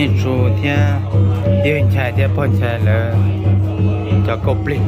Tsu thiab yawg Nchai thiab pog Nchai lawv cov kauj plig.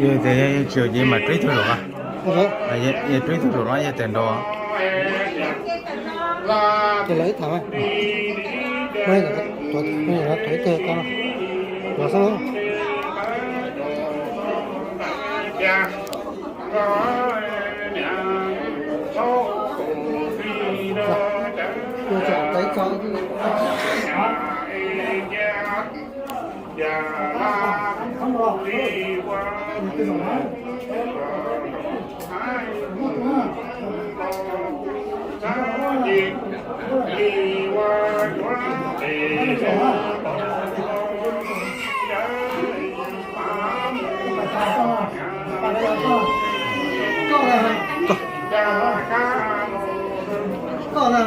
Yog tias yog tsis yog ces mam rub ib tug zaum no. Yog rub ib tug zaum no yog tias nrau. Ces lawv ib tham, tuav ib teg tau, tuav xwb. Koj na.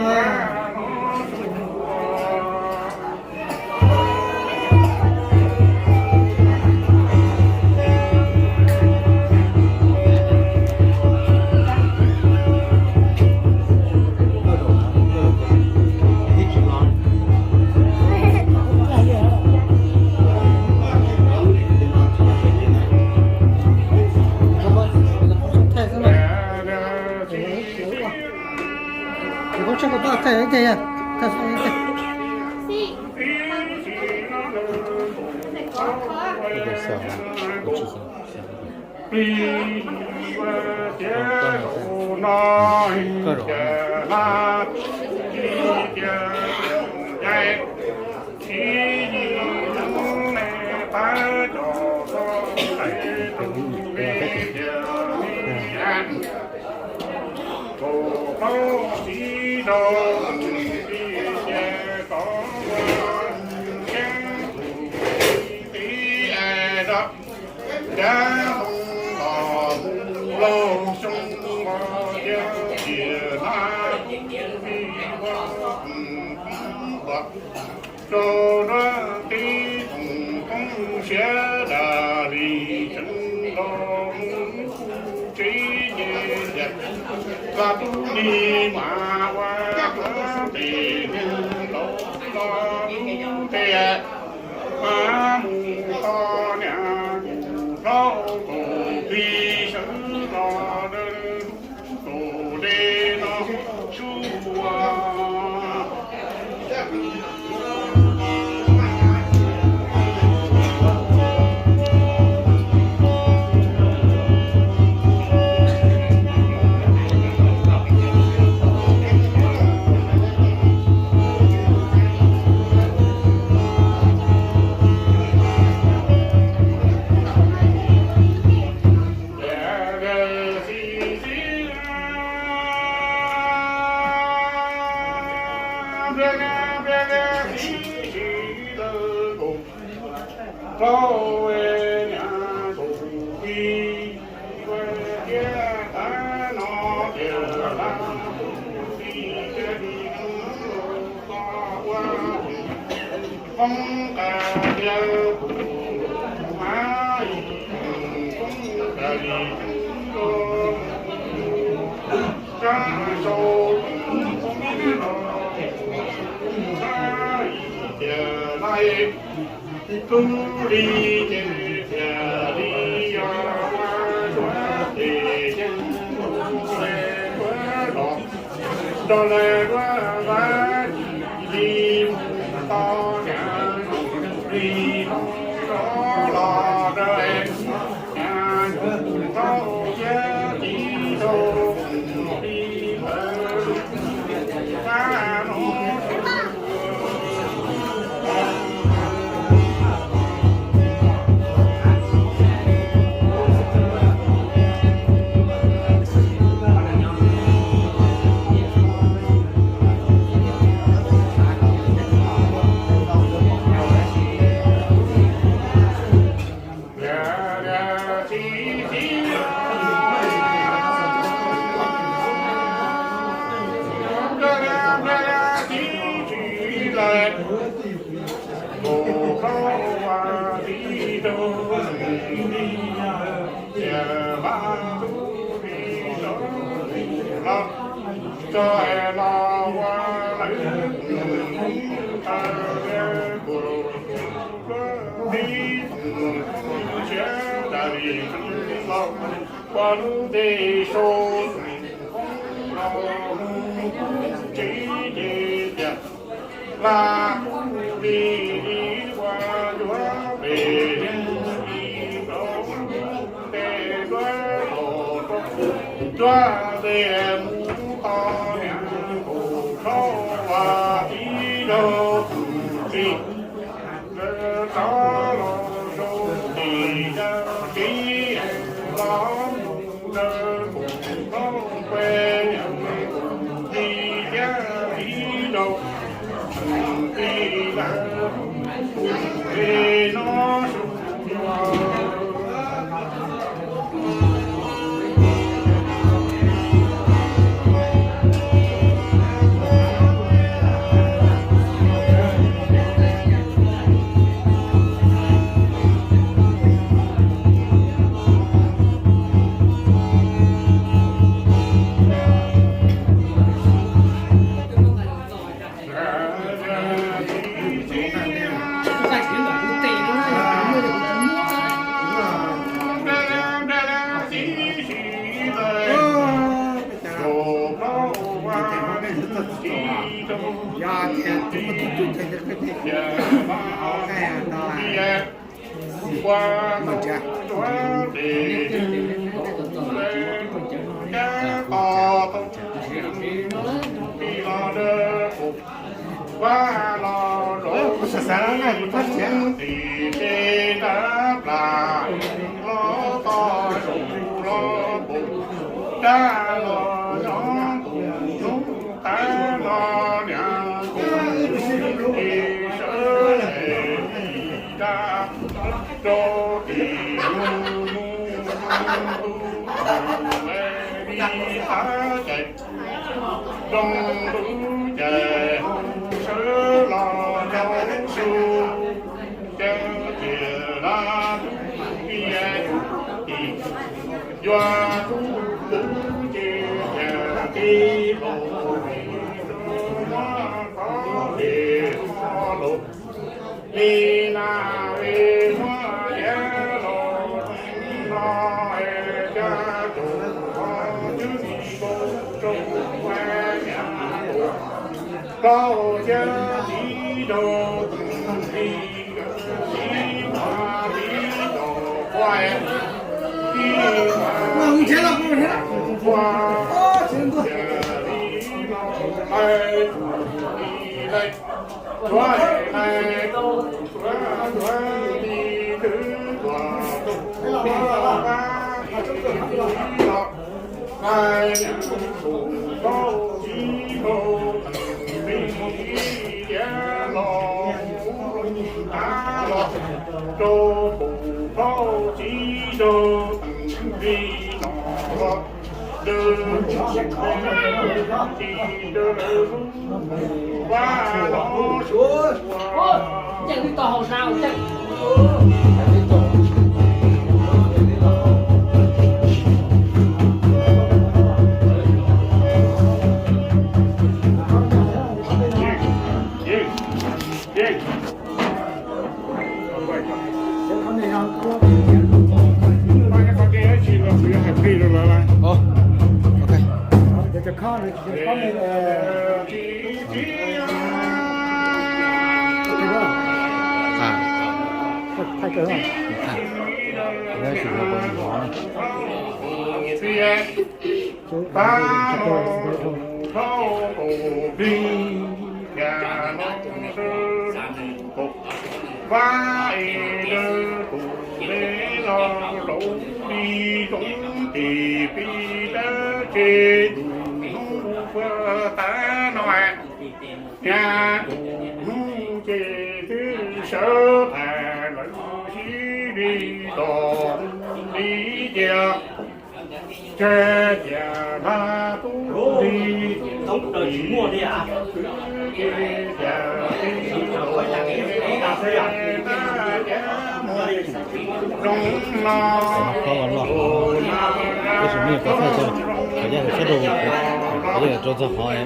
Rau rau tib thoom koob siav dam li tseev los mus kuj tsev nce yam, koj tub ni mas ua ua tes neeg laus los lub ntiag, mas mus tod niam mus hlob kaum plig sawv los dawb kaum dej no sub ua. Hmoob qas tias kuv mas ib tug Hmoob qas li tub rau sab sau tus Hmoob los sab ib tias lais tub li ces tias li yog ua suav tes yeej mus le tuav los rau lawv ua vaj li mus tau niam li los rau niam tus tau thiab tib tug li lawv vaj no. Ua lub npe sau tus Hmoob los mus kuj tsev nce yam, vaj kuj li li ua yuav pem li rau lub npe duab los rau cuab npe mus tau niam tus rau ua tib zaug tus txiv. Rov los rau tim yawg txiv los mus ntawd kuj tau peb niam tus txiv thiab tib zaug tus txiv lawm li no su. Yog tias tus muaj tub tub ces koj ces, ua, mus tsa. Ua, xav xav no kuv thab siav. Zoo ntuj ces sawv los rau su, ces tias na tub tias yuav tub twv ces tias tij laug muab qhov pem los li na, muab tiav los no, cas tus qhov twb tsis tau rau niam tus rau xyab tib rau tus tij tib mas tib rau quaj tib mas tib rau quaj, cas tib rau qai tus tij lais. Tuav hais tuav tuav li twb tuav tuav tuav li los, hais tus tau tib tau teem li tiav los mus tav los rau tus tau tib tau teem li no los. Ntawm tsis ntawm lub vaj no suav. Ov, ok. Pab los rau kaum plig, yam los rau kaum pab es lawv tus me los laus li zoov ces pib dab tse tus hnub puag tav no. Nyab tus hnub ces twb sawv tas lawv sib li tos li tias tseg tias npab tub li tub li tias tij laug zoo no. Tab sis nej pov thawj tau, qhov yog sab rau, qhov yog rau txog qhov loj txog.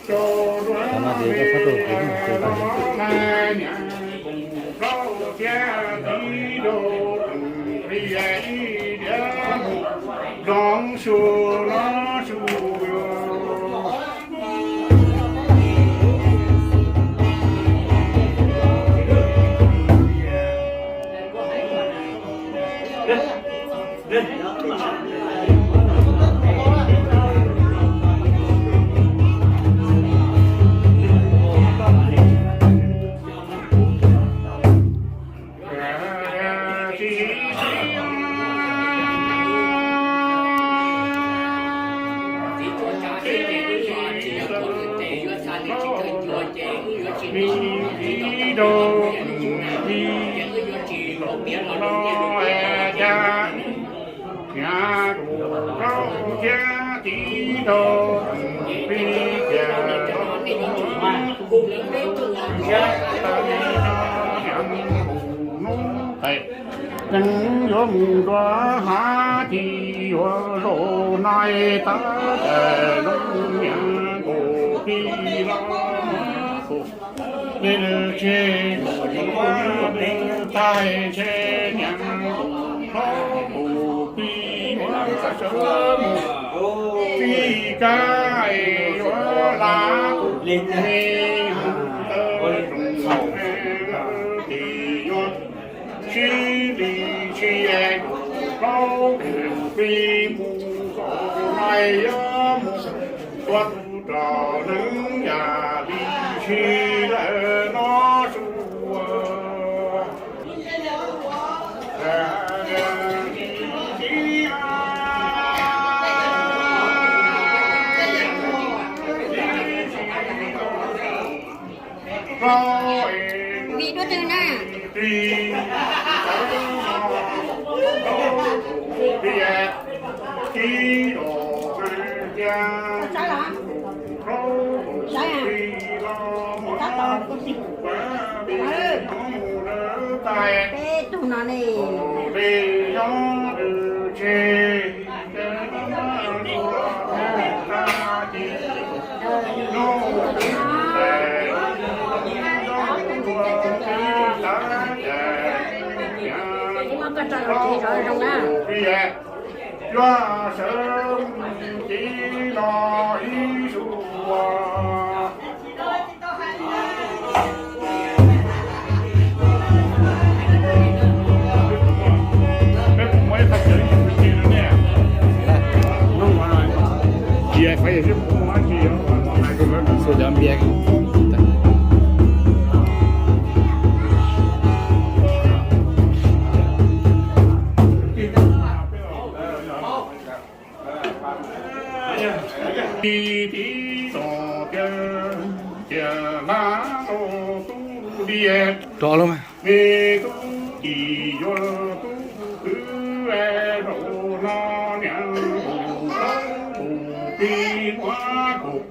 Qhov no ces koj pab rau kuv ces. Nyab tus rau thiab tij laug pib cas mus hnub tes, neeg yuav mus dua hav ci yuav zaum nai tab cas zoo niam nkaus tij laug mus tus li lwm tsis mus ua li tais ntshe niam sawv mus txij kab yuav lav tus me ntawd tsoom tis yuav sib li sib es, plaub tus plig mus zaum no yuav mus tua tus rog neeb yam li tshis lawm no su. Vim duab twg na? Peb tug no ne. Yuav sawv mus txij no ib zaug. Ib tib tog tiag, cia lab rau tub diav, rov los me tub ci yuav tub kwv, zaum no niam nqus plaub nqus plig muab kuv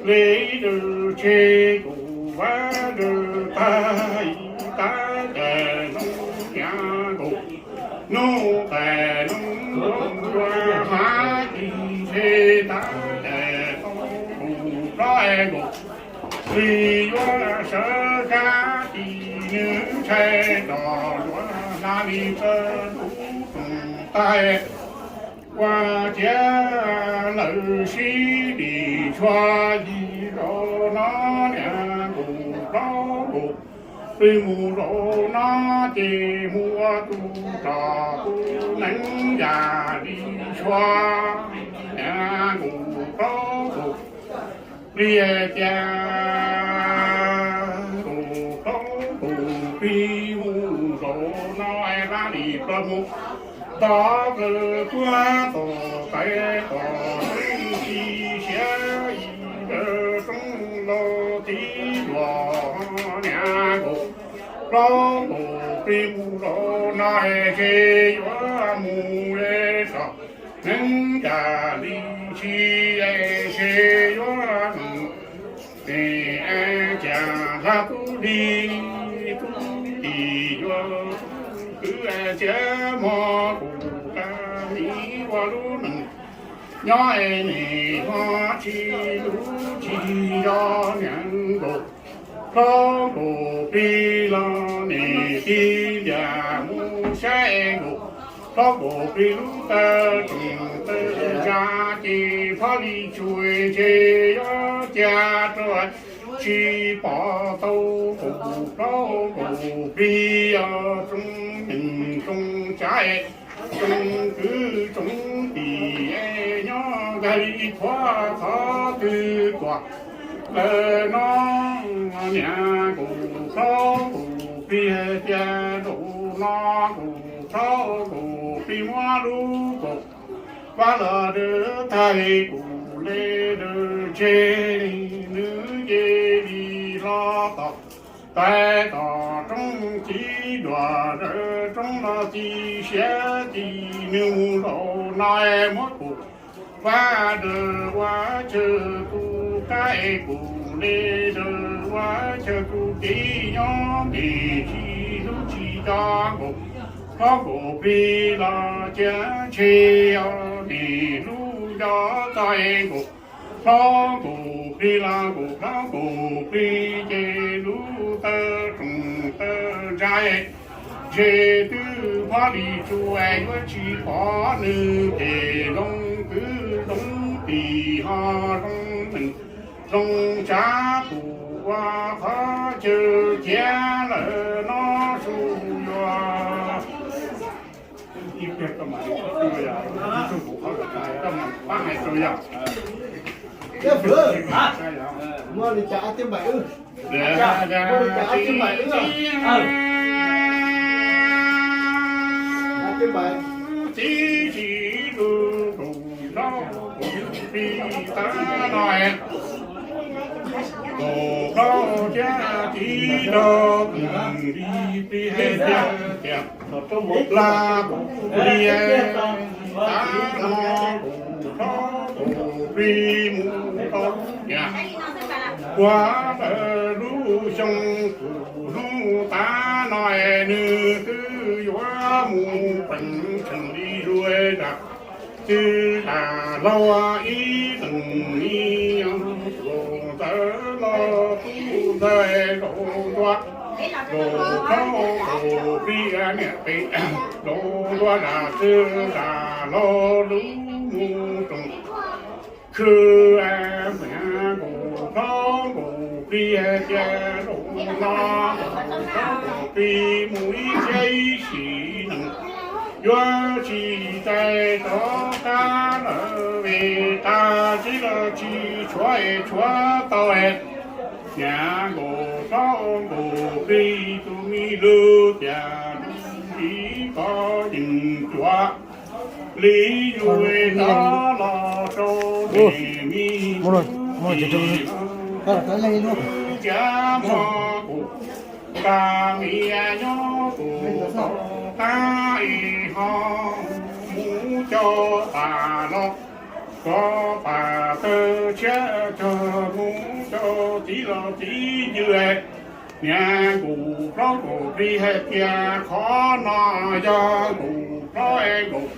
li dawm tseg, kuv vaj dawm tag ib tab tais noob niam nqus, noob tais noob nqus hmab ci tseg tab tais noob nqus plaub nqus plig yuav sawv kab tis nws ntshai rog yuav hla li plaws lub rooj tag. Ua ciav lawv sib dim tshuaj yig zaum no niam nqus plaub nqus plig mus zaum no ces mus ua tus rog tus neeb yam li tshuaj niam nqus plaub nqus plig cia nqus plaub nqus plig mus zaum no es lab li plaws mus tod plaws tuaj tom qais tom roob ci siav yim ntawd roob los tib luag niam nqus plaub nqus plig mus zaum no es seb yuav mus es tso neeb yam li tshis es seb yuav mus es cas hla tub li tub ci yuav kwv es cia mog kuv qab mis ua lub neej nyob es nim no tsis lub tsis yog niam nqus plaub nqus plig los nim tig ntiag mus saib nqus plaub nqus plig lub taw tsoom taw zab ces phob li tsuas ntshe yuav cia rau tsis pom tau nqus plaub nqus plig os tsoom neej tsoom tsav tsoom kwv tsoom tij nyob nkag li thuav qhov twg tuaj lawm no niam nqus plaub nqus plig tiag zaum no nqus plaub nqus plig muab lub kaum vab los dawm tag kuv li dawm tseg nws nce li hlo tom tais tom roob ci duam roob los ci siav ci nws mus zaum no muab kuv vab dawm ua chaw tus qab es kuv li dawm ua chaw tus tij nyob nim tsis hlub tsis nco nqus plaub nqus plig los cia ntshe os nim hlub nco txog es nqus plaub nqus plig los nqus plaub nqus plig ces lub taw tsoom taw ntsa es Ces twb phob li tsuas yuav tsis pom nws ces zoo kwv zoo tij ho zoo neej zoo tsav kuj ua qhov chaw cia lawm no su yuav. Tib si lub rau rau plig tab no, rau plaub thiab tib rau li plig hais tias tias laj kuv plig tab no, rau plaub rau plig mus rau niam ua ntawm lub xyoo kuv hnub tab no es nws twb yuav mus peem tseem li zuav zam txwv zam laug ib leeg ib yam, rau ntawd los tub ntxawg rau ntua, rau plaub rau plig niam pem, rau ntua zam txwv zam laug lub mus roos khwv. Nkaus plaub nkaus plig tias zaum no nkaus plaub nkaus plig mus ib txhiab ib sim neej, yuav tsis txais rov qab lawm vim tas tsis los tsis tshuav es tshuav tau es. Niam nkaus plaub nkaus plig tus me lug tias ib koj yeej cuav li yus rov los rau tus me tub, cia muab kuv nqa me nyob kuv rov qab es ho mus coj pas los, coj pas tawg tshiab cog mus coj txiv los txiv ncw. Niam nkaus plaub nkaus plig hais tias qhov no yog nkaus plaub nkaus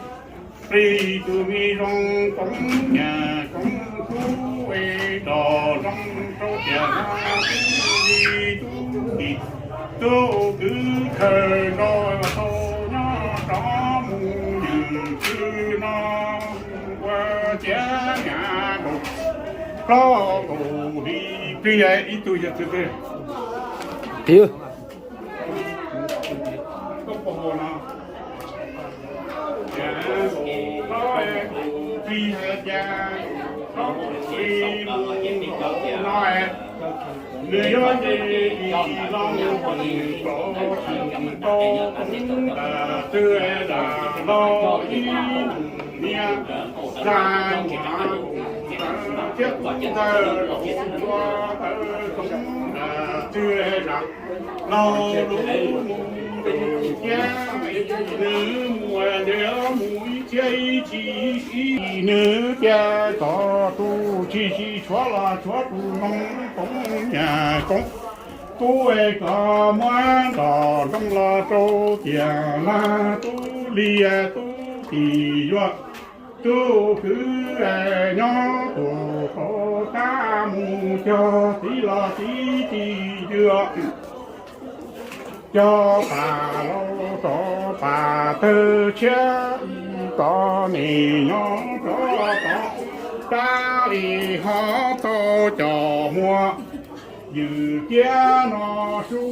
plig tus me zoo koob niam koob tub es rov zoo rau tias tub tij tub tij, tub kwv khaws nrog tau nyob rov mus ywm txwv no ua ciav niam nkaus plaub nkaus li plig ib tug yog tus twg? Qhov no, plig hais tias, no, nws yuav nce ib los mus rau tau twg zam laug ib niam zam nyuam thiab ntawd los ua tawv txoob twg zam laug lub mus rau thiab nws mus ntes mus ib txhiab ib tsis ib nws tias txog tus tsis tsis tshuav los tshuav tus noog koob niam koob tub es kom muab nrog nroog los rau tias mas tub liag tub tij yuav tub kwv nyob tuaj rov qab mus cog txiv los txiv tij ncw, cog pas laug rov pas tawg tshiab, kom nws nyob rov tod, rab li ho tau cov muag ywm ciab no su.